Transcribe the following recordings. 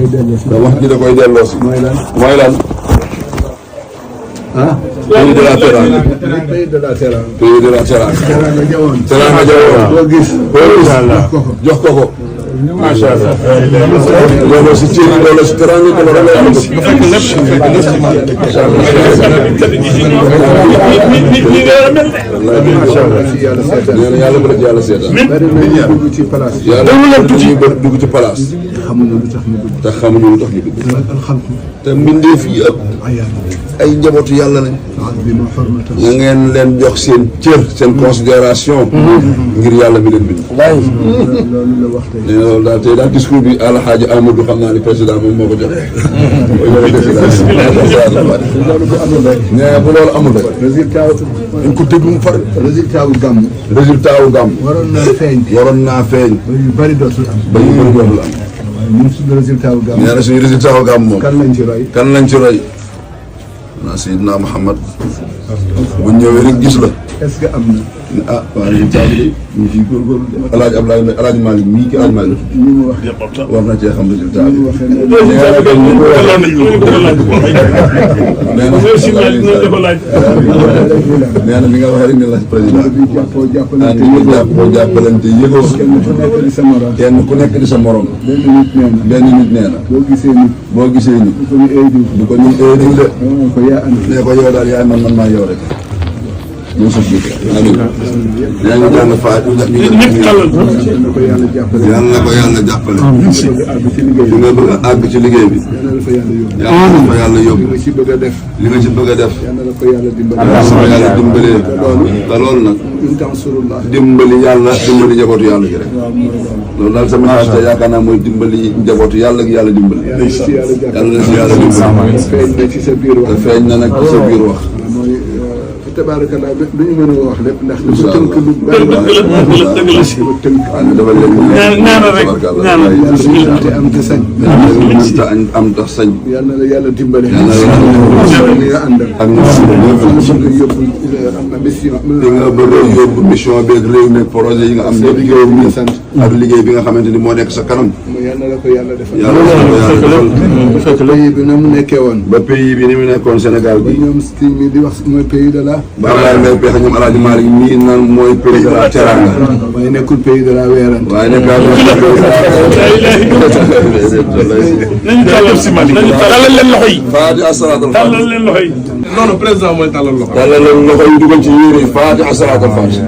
te wax ji da koy delloo si. mooy lan. ah. pays de la teranga. pays de la teranga. pays de la teranga. teranga jawoon. teranga jawoon. boo gis. jox ko ko. macha allah. loolu si ceeb bi loolu si teranga ko war a lay am. nee na yàlla bu la ci yàlla seetaan. dugg ci place. yàlla dugg ci place. xamuñu lu tax ñu dugg. te xamuñu lu tax ñu dugg. te mbindeef yi yëpp ay njabootu yàlla lañ. na ngeen leen jox seen cër seen considération ngir yàlla mi leen bind. nee na loolu daal tey daal discours bi Alxaaji Amadou xam naa ni président moom moo ko joxe. nee bu loolu amul rek. dañ ko déglu mu far. résultat wu gàmm. waroon naa feeñ. ba yu bëri dootul am. ñun suñu résultat wu gàmm. nee na suñu résultat wu gàmm moom. kan lañ ci roy. naa Seydina Muhammad bu ñëwee rek gis la. est-ce que am na. ah waaw résultat bi ñu ngi ciy góorgóorlu. El Hadj Malick mii ki El Hadj Malick. ñu mu wax war na cee xam résultat bi. nee na bi nga waxee rek ne la président. jàppoo jàppalante yëgoo. kenn ku nekk di sa morom. benn nit nee na. boo gisee nit. du ko ñun diw de. nee ko yow daal yaay man maa yow rek. ñun suuf bi amiin. yaa ngi jàng Fatou. yàlla na ko yàlla jàppale. li nga bëgg a àgg ci liggéey bi. yàlla na ko yàlla yóbbu. li nga ci bëgg a def. yàlla na ko yàlla dimbalee. te loolu nag. dimbali yàlla dimbali njabootu yàlla gi rek. loolu daal sama message te yaakaar naa mooy dimbali njabootu yàlla gi yàlla dimbali. yàlla na si yàlla dimbali. feeñ na nag ci sa biir wax. tabaarakallah du ñu mën a wax lépp ndax dafa tënk lu bari dëgg la si tënk dafa leen ñaanal rek ñaanal te am te sañ am tax sañ yàlla na la yàlla dimbale li nga àndal ak nga yóbbu mission li nga bëgg a yóbbu mission beeg réew mi projet yi nga am yëpp réew mi sant ak liggéey bi nga xamante ni moo nekk sa kanam yàlla na ko yàlla defal pays bi na mu nekkee woon ba pays bi ni mu nekkoon Sénégal bi ñoom kii mi di wax mooy pays de la ba Ablaye Mbaye Pexe ñoom El Hadj Malick mii naan mooy pays de la teranga. waaye nekkul pays de la weerante. waaye nekk nañu tàllal si Malick tàllal leen loxo yi. Fatiha salaatul Fatiha tàllal leen loxo yi. non non président mooy tàllal loxo. tàllal leen loxo yi dugal ci yére yi Fatiha salaatul Fatiha.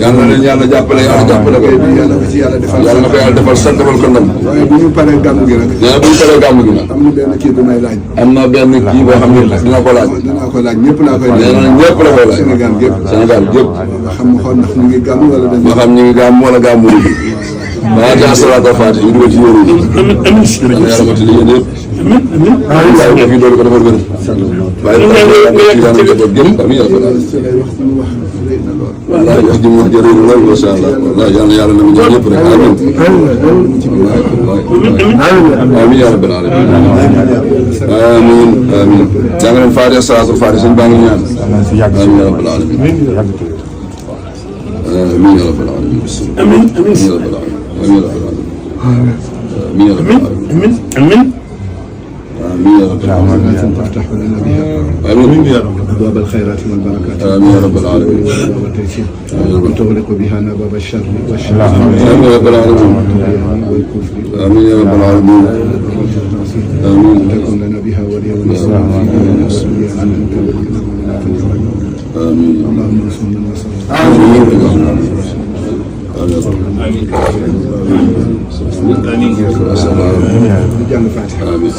yàlla na leen yàlla jàppale yàlla jàppale ko. yàlla ko ci yàlla defal. yàlla na ko yàlla defal sant defal ko ndam. waaye bu ñu paree gàmm gi nag. nee na bu ñu paree gàmm gi nag. am na benn kii bu may laaj. am na benn kii boo xam ne dina ko laaj. dinaa ko laaj ñëpp laa koy laaj. nee na ñëpp la koy laaj. Sénégal gépp. Sénégal gépp. nga xam nga xool ndax ñu ngi gàmm wala dañuy. nga xam ñu ngi gàmm wala gàmmu ñu. Fatiha salaatul Fatiha ñu dugal ci yére yi. amiin yàlla moti liggéey yëpp. waaye ko fi doolu ko defal wér. waaye ci yàlla njaboot gépp amiin yàlla wallaay wax ji mu wax jërëjëf lool macha allah wallaay yàlla na mu ñëw ñëpp rek amiin amiin yaa rabbal aalamiin amiin amiin jàng leen Fatiha salaatul Fatiha sëñ baa ngi ñaan amiin yaa rabbal aalamiin amiin yaa rabbal aalamiin amiin yaa rabbal aalamiin amiin yaa rabbal aalamiin amiin yaa rabbal aalamiin amiin آمين يا رب العالمين تفتح لنا بها آمين أبواب الخيرات والبركات آمين يا رب العالمين والتيسير وتغلق بها أبواب الشر والشر آمين يا رب العالمين والكفر آمين يا رب العالمين آمين تكون لنا بها وليا ونصرا في دين السوريا أنت ولينا آمين اللهم انصر من نصر آمين جعل الفاتحة آمين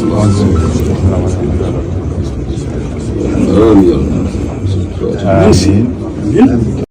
آمين